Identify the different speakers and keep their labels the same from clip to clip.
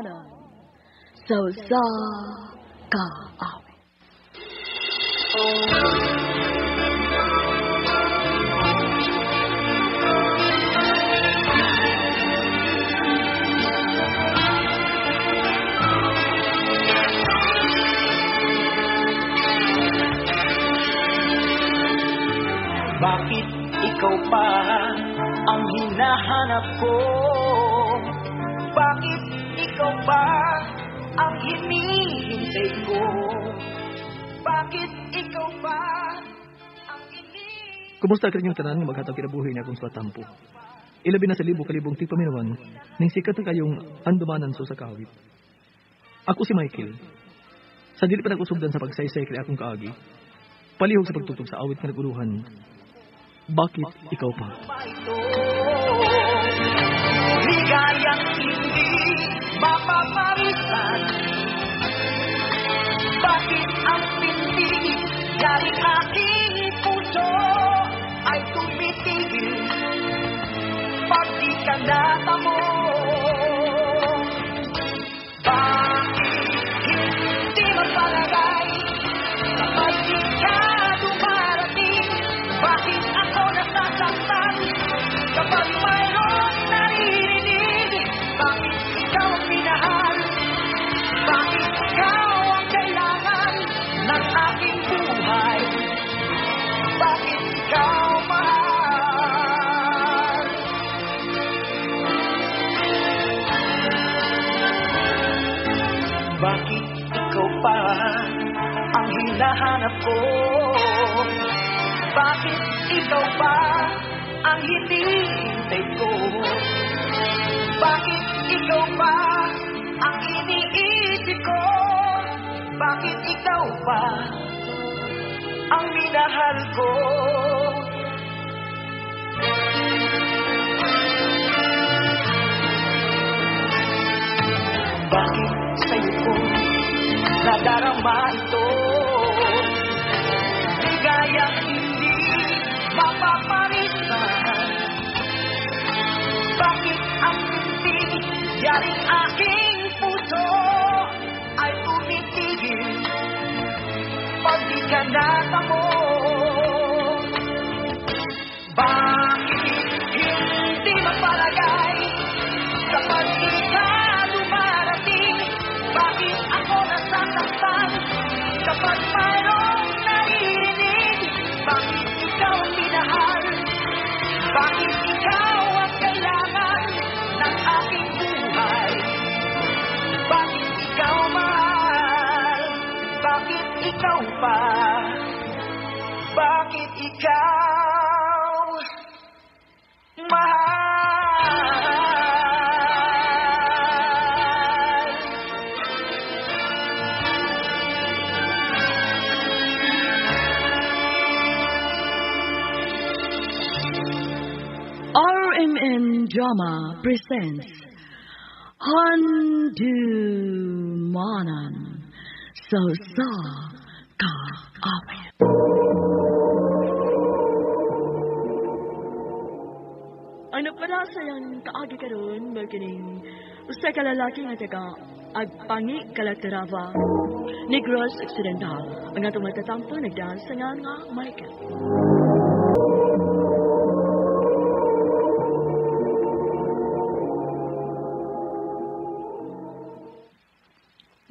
Speaker 1: Handumanan sa usa ka awit.
Speaker 2: Bakit ikaw pa ang hinahanap ko? Bakit ikaw pa ang hinihintay ko? Bakit ikaw pa ang ini...
Speaker 3: Kumusta kaninyong tanan nga maghatag kinabuhi niya akong sa tampo? Ilabi na sa libo-kalibong tigpaminawan ning sikat na kayong andumanan so sa kawit. Ako si Michael. Sa dili pa nag-usugdan sa pagsaysay kay akong kaagi, palihog sa pagtugtog sa awit nga naguluhan. Bakit ikaw pa?
Speaker 2: Ito, ligayang hindi mapaparisan. Bakit ang pintig galing aking puso ay tumitigil pag di ka natamo? Bakit hindi mapalagay kapag di ka dumarating? Bakit ako nasasaktan kapag mayroong naririnig? Bakit ikaw ang minahal? Bakit ikaw ang kailangan ng aking buhay? Bakit ikaw mahal? Bakit ikaw pa ang hinahanap ko? Bakit ikaw pa ang hinihintay ko? Bakit ikaw pa ang iniisip ko? Bakit ikaw pa ang minahal ko? Bakit sa'yo ko nadarama ito? Ligayang hindi mapaparisan. Bakit ang pintig yaring aking puso ay tumitigil pag di ka natamo? Bakit hindi mapalagay kapag di ka dumarating? Bakit ako nasasaktan kapag mayroong naririnig? Bakit ikaw ang minahal? Bakit ikaw ang kailangan ng aking buhay? Bakit ikaw mahal? Bakit ikaw pa? Bakit ikaw mahal?
Speaker 1: RMN Drama presents Handumanan sa usa ka awit. Ang nagpada sa iyang kaagi karon mao kining usa ka lalaki nga taga Agpangi, Calatrava, Negros Occidental. Ang atong matatampo nagdaan sa nga nga Michael.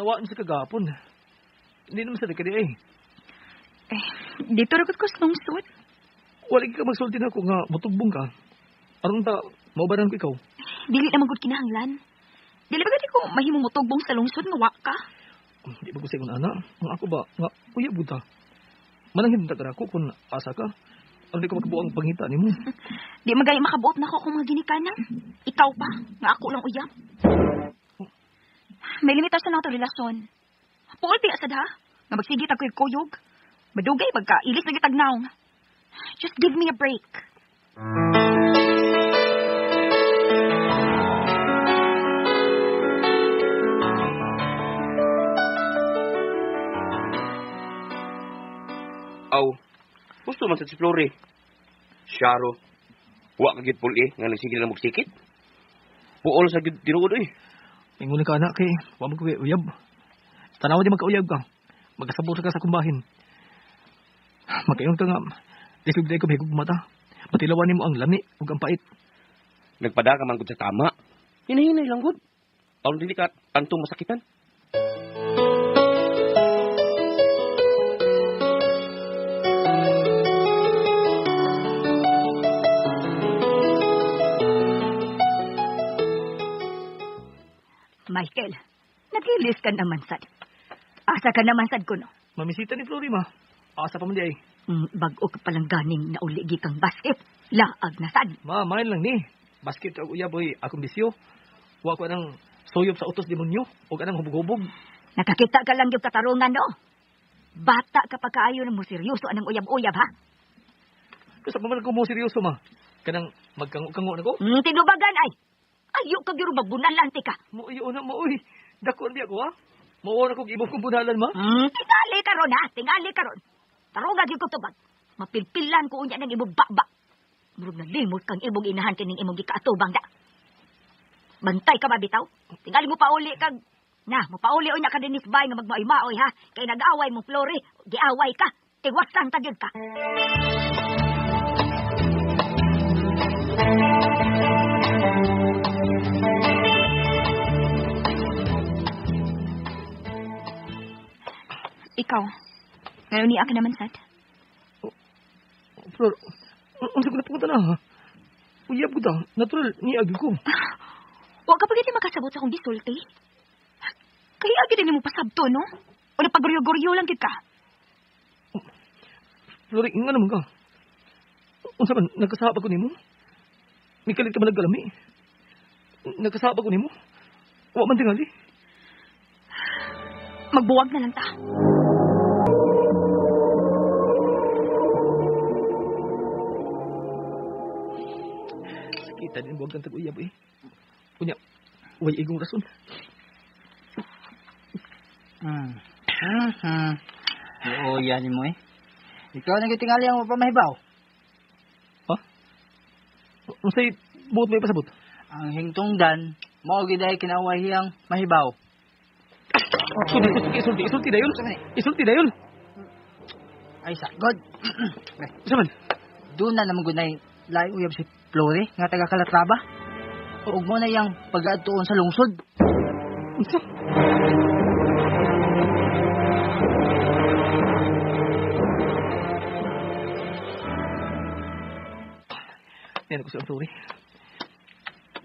Speaker 3: Nawaan sa kagapon. Hindi naman sa kadi eh.
Speaker 4: Eh, dito ra gud ko sa lungsod.
Speaker 3: Wala ka magsulti na ako nga mutugbong ka. Aron ta, maubaran ko ikaw.
Speaker 4: Dili naman gud kinahanglan. Dili ba gud ko mahimong mutugbong sa lungsod nga wa ka?
Speaker 3: Di ba ko sa ikon, ana? Ang ako ba, nga, uya buta. Mananghin ta ako kung asa ka. Aron di ko makabuo ang pangita nimo.
Speaker 4: Di magay makabuot na ako kung mga ginikanan. Ikaw pa, nga ako lang uyab. May limitasyon na ato relasyon. Puol piya sad ha? Nga magsige tag kuyog. Madugay bagka ilis na gitag naong. Just give me a break.
Speaker 5: Aw, gusto man sa si Flore. Syaro, wa ka gid pul eh, nga nagsigil na magsikit. Puol sa gid tinuod eh.
Speaker 3: Ingon ka na kay wa man ko uyab. Tanawa di magkauyab ka. Magkasabot ka sa kumbahin. Makaingon ka nga lisod day ko mahigog mata. Patilawan nimo ang lami ug ang pait.
Speaker 5: Nagpada ka man gud sa tama. Hinahinay lang gud. Aron dili ka tantong masakitan.
Speaker 4: Michael, nagilis ka naman sad. Asa ka naman sad kuno.
Speaker 3: Mamisita ni Flory ma. Asa pa man di ay.
Speaker 4: Bag-o ka palang ganing nauligi kang basket. Laag na sad.
Speaker 3: Ma, main lang ni. Basket og uyab oy akong bisyo. Wa ko anang suyop sa utos demonyo ug anang hubog-hubog.
Speaker 4: Nakakita ka lang yung katarungan, no? Bata ka pa kaayo na mo seryoso anang uyab-uyab, ha?
Speaker 3: Kasi pa man ko mo seryoso, ma. Kanang magkango-kango na ko.
Speaker 4: Tinubagan ay. Ayo ka gyud magbunalan ti ka.
Speaker 3: Mo iyo na mo oy. Dako biya ko ha. Mao na ko ibong kong bunalan ma.
Speaker 4: Tingali karon ha, tingali karon. Tarunga gyud ko tubag. Mapilpilan ko unya nang imong baba. Murag nalimot kang imong inahan kining imong gikaatubang da. Bantay ka mabitaw. Tingali mo pauli kag na, mo pauli unya ka dinis bay nga magmaoy-maoy ha. Kay nag-away mo Flory, giaway ka. Tiwasan ta gyud ka.
Speaker 6: Ikaw, ngayon niya ka naman, Sad.
Speaker 3: Flor, unsa ko na punta na, ha? Uyab ko ta. Natural, niagi ko.
Speaker 6: Huwag ka pagiti makasabot sa akong gisulti. Kaya agad din mo pasabto, no? O napaguryo-guryo lang gid ka.
Speaker 3: Flor, nga naman ka. Unsa man, nagkasahap ako nimo? Mikalit ka man nagkalami. Nagkasahap ako nimo? Wa man tingali.
Speaker 6: Magbuwag na lang ta.
Speaker 3: Sakita din buwag kang tag-uyab eh. Unya, way igong rason.
Speaker 7: Oo, yan mo eh. Ikaw na gitingali ang pamahibaw.
Speaker 3: Ha? Unsay buot may pasabot?
Speaker 7: Ang hingtungdan, mao gid ay kinawahiyang mahibaw.
Speaker 3: Isulti, isulti dayon. Isulti dayon.
Speaker 7: Ay, sagod.
Speaker 3: Unsa man?
Speaker 7: Doon na naman gunay laing uyab si Flory nga taga Calatrava. Ug mo na iyang pag-aadtuon sa lungsod.
Speaker 3: Unsa? Yan ako si Flory.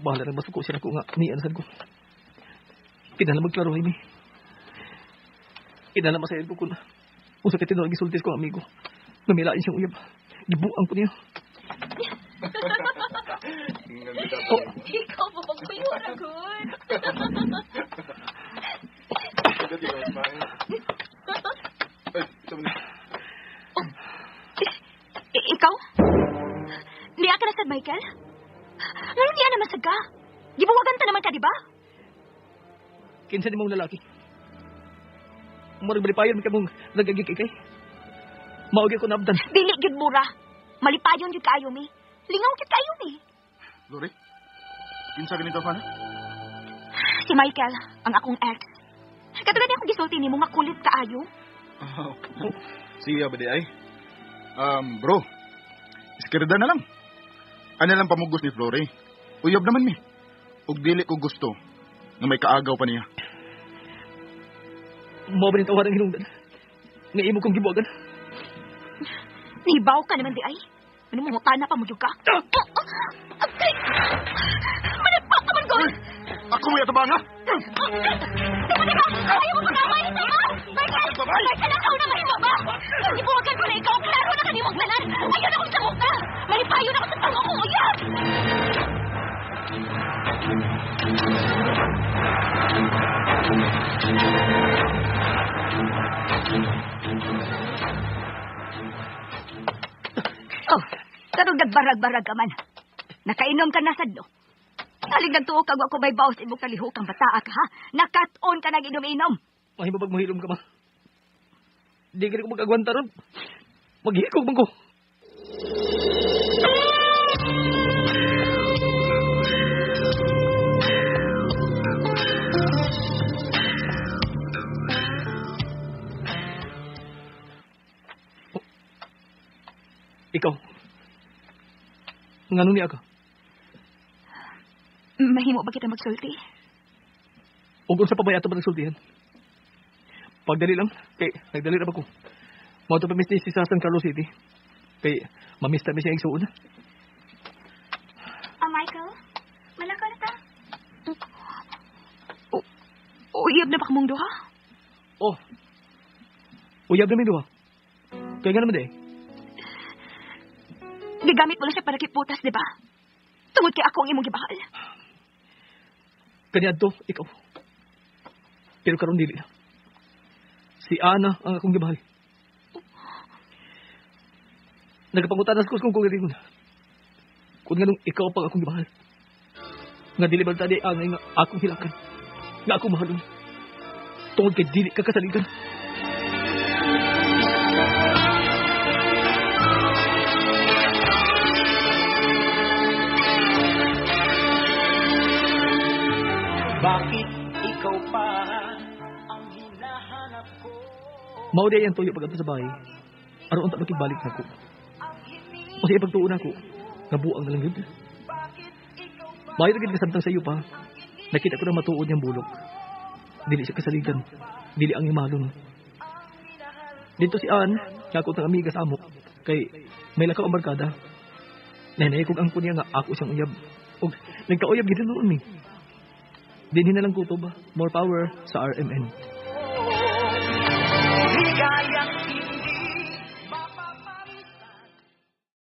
Speaker 3: Bahala na masuko siya ko nga niyan sad ko. Kinahanglan magklaro mi. Kinahanglan masayod ko kun unsa kay tinuod gisultis ko amigo. Numilain siyang uyab. Gibuang ko niya. Oh.
Speaker 6: Ikaw ba magkuyo na good? Ikaw? Niya ka na sad, Michael? Ngayon niya naman sad ka. Gibuwagan ta naman ka, di ba?
Speaker 3: Kinsa ni mong lalaki? Murag balipayon ka mong nagagig ikay. Maugay ko nabdan.
Speaker 6: Dili gyud mura. Malipayon gyud kaayo mi. Lingaw gyud kaayo mi.
Speaker 8: Lori? Kinsa ganito ka na?
Speaker 6: Si Michael, ang akong ex. Katulad niya akong gisulti nimo nga kulit kaayo.
Speaker 8: Oh. Siya ba di ay? Bro, iskirda na lang. Ano lang pamugos ni Flory? Uyab naman mi. Ug dili ko gusto nga may kaagaw pa niya.
Speaker 3: Mao ba ni tawaran hinungdan? Nga imo kong gibuwagan?
Speaker 6: Nibaw ka naman di ay. Ano mo na pa mo jud ka? Agay! Managpak ka man gol!
Speaker 8: Ako mo yatabang ha?
Speaker 6: Diba, diba? Ayaw mo pag-amay! Tama! Michael! Michael, ikaw na mahimo ba? Gibuwagan ko na ikaw. Klaro na kanimong tanan. Ayaw na kong sa muka. Malipayon ako sa tango kong uyab!
Speaker 4: Oh, karong nagbarag-barag ka man. Nakainom ka na sad, no? Salig nagtuo kag wa ko may baos imong kalihokang bataa ka, ha? Nakat-on ka nag inom-inom.
Speaker 3: Mahimo bag mohilom ka ba? Di gani ko mag-agwanta ron. Maghikog man ko. Ikaw. Ngano niya ka?
Speaker 6: Mahimo ba kita magsulti?
Speaker 3: Ug unsa pa ba ato nagsultihan? Pagdali lang, kay nagdali ra ba ko. Mao to pa miss si sa San Carlos City. Kay mamiss ta mi siya igsuon.
Speaker 6: Ah, Michael, malakaw na ta. Uyab na ba kamong duha?
Speaker 3: Oh. Uyab na mi duha. Kay nga naman eh.
Speaker 6: Gigamit mo na siya para kiputas, di ba? Tungod kay ako ang imong gibahal.
Speaker 3: Kaniadto, ikaw. Pero karon dili na. Si Ana ang akong gibahal. Nagpangutanas ko kung kung kung nganong ikaw pang akong gibahal. Nga dili ba tadi ang nga akong hilakan. Nga akong mahalon. Tungod kay dili ka kasaligan.
Speaker 2: Bakit ikaw pa ang hinahanap ko?
Speaker 3: Mao di ang tuyo pag sa bahay. Aron unta makigbalik nako. O sa ipagtuon nako, nga buang na lang yun. Bayo na gid kasamtang sa iyo pa. Nakita ko na matuod niyang bulok. Dili siya kasaligan. Dili ang imalon. Dito si Ann, nga ako tang amiga sa amo, kay may lakaw ang barkada. Nahinay kong angko niya nga ako siyang uyab. Og nagkauyab gid noon mi. Dinhi na lang kutob, more power sa RMN.